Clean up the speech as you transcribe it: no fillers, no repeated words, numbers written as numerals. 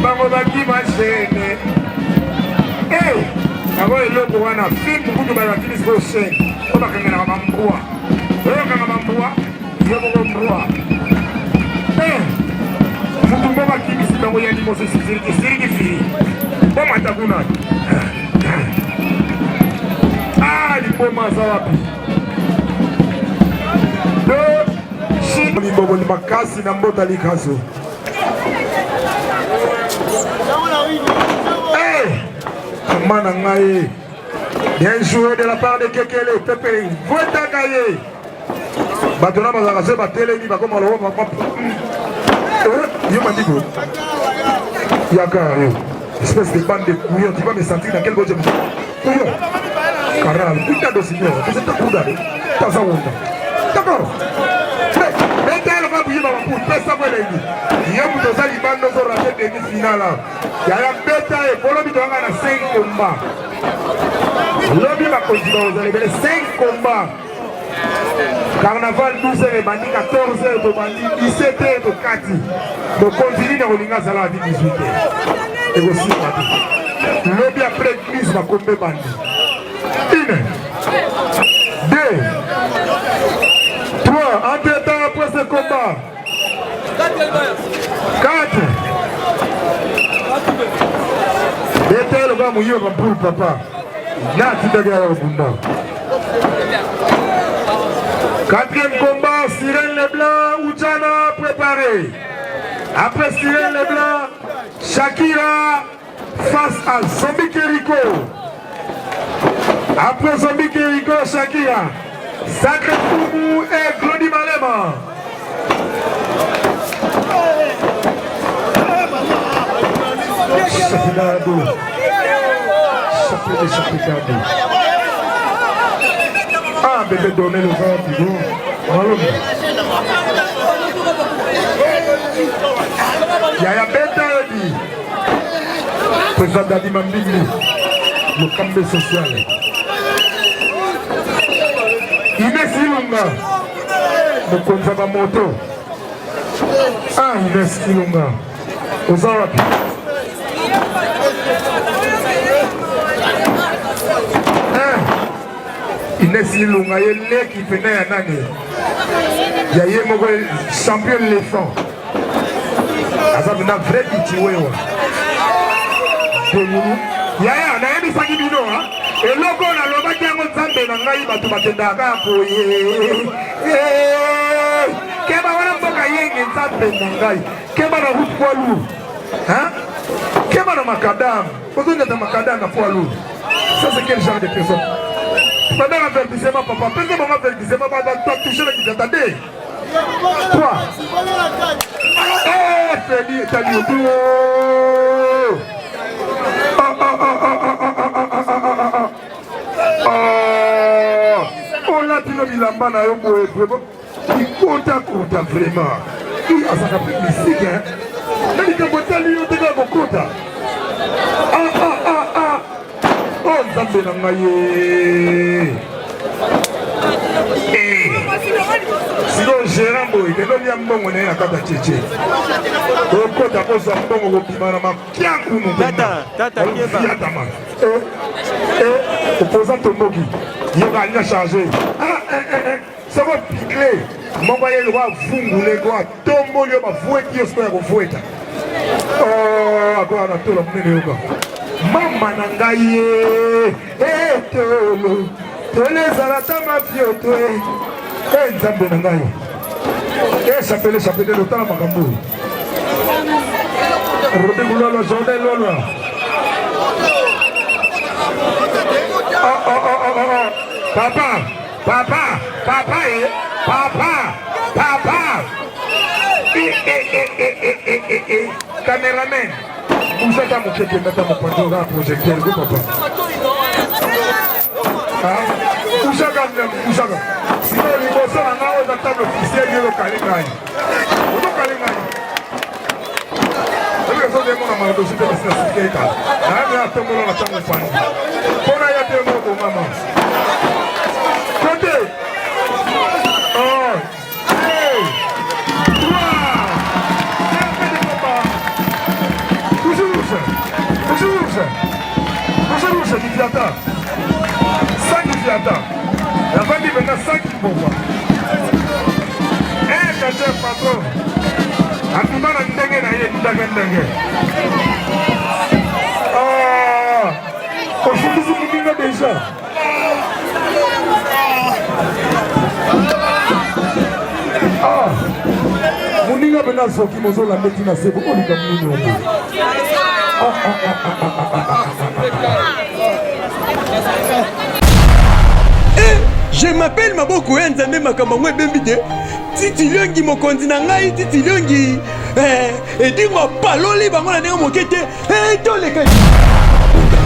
Bango bakima chaîne. Eh, yango eloko wana film kutu balakisi sikoyo chaîne. Oyo bakangelaka bambwa. Oyo kanga bambwa, yo moko mbwa. Eh, mutu moko akimisi bango ya limoso siriki siriki firi. Bomata kuna. Ah, liboma aza wapi? Liboboli makasi na mbota likazo. Hey! Mama na ngai. Bien joué de la part de Kekele. Pepe votaka ye. Bato na bazalaka se batelemi bakoma lokola papa. Eh, yo mandiko. Yaka yo. Espèce de bande de couillons, tu vas me sentir dans quel côté Couillon. Caralho, cuidado senhor, você tá cuidado. Tá zaunda. D'accord. Beta lokola buyeba bapu, pesa ko elengi. Yo moto oza libanda ozo rate demi finale. Yaya beta ye, polo bito na 5 combats. Lobi bakonzi bakozala ebele 5 combats. Carnaval 12 heures ebandi 14 heures tobandi 17 heures tokati. Mokonzi nini akolinga azala adi 18 heures. Ekosimba te. Lobi après église bakombe bandi. Une, deux, trois. Entre temps après ce combat. 4 beta lokola moyiba bampulu papa na atindaki ya kobunda. Quatrième combat, Sirène Leblanc, Oudjana préparé. Après Sirène Leblanc, Shakira face à Zombie Keriko. Après Zombie Keriko, Shakira, Sacré Fumu et Glody Malema. Chapidado. Chapidado, chapidado. Ah, bébé, donnez le vin, bidon. Yaya Beta Edi. Président Dadi Mambimbi. Lokambe social. Inès Ilunga. Mokonzi ya bamoto. Ah, Inès Ilunga. Oza wapi? Ah, Inès Ilunga ye leki pene ya nani? Ya ye moko champion l'éléphant. Aza pena vrai kitiwewa. Yaya, nayebisaki bino eloko oyo nalobaki yango nzambe na ngai bato bakendaka kaka boye keba wana mboka yenge nzambe na ngai keba na route poids lourd keba na makadam ozonyata makadam na poids lourd. Ça, c'est quel genre de personne? Pendant l'avertissement, papa, pesa bango avertissement, batouche na kitata de 3. Eh, Freddy, etali yo. Oh, oh, oh, oh, oh, oh, oh, oh, oh, oh, oh. Olati no bilamba na yo boye vraiment kikotakota vraiment azalaka mpe misike na likambo etali yo te kaka kokota. Ah, ah, ah, ah. Oh, nzambe na ngai ye. Sikoyo gérant boye kende olia mbongo na ye na kati ya cheche okota kozwa mbongo kobima na makiankumu mpenzafiatama opposant tomboki yoka alinga charge soko pikle moko aye lokola vungule ko atomboli yo bavueti yo sikoyo ya kovueta oh, akoya na tolo monene yoka mama na ngai ye etolo tolo ezala ata mafio te e nzambe na ngai e chapele chapele lotala makambo oyo Robi Kulolo Jordan Lolo. Oh, oh, oh, oh, oh. Papa, papa, papa, eh, papa, papa. Eh, eh, eh, eh, eh, eh, eh, eh. Cameraman, bouge ata moke kende ata mopanzi oza projecteur ko papa. Ah, bougaka, bougaka. Sikoyo liboso na ngai oza table officielle yo okale ngai. Ozokale ngai. Oyo ezo mona maladosi te kasi nasika kala. Nayami atombola na ntango panzi. Mpona ya te moko mama. Côté. Oh. Deux. Trois. C'est la fin de combat. Sakifiata Sakifiata navandi mpenza saki mbonga eh kache patron atunda na ndenge na ye etutaka ndenge ah, osukisi moninga deja ah, moninga mpenza azoki mozolanda etina se bokolika monini yango ah, ah, ah, ah, ah, ah, ah. Eh, je m'appelle maboko ya nzambe makambo yango ebembi te titi liongi mokonzi na ngai titi liongi eh, edingo apaloli bango na ndenge moke te eh, toleka.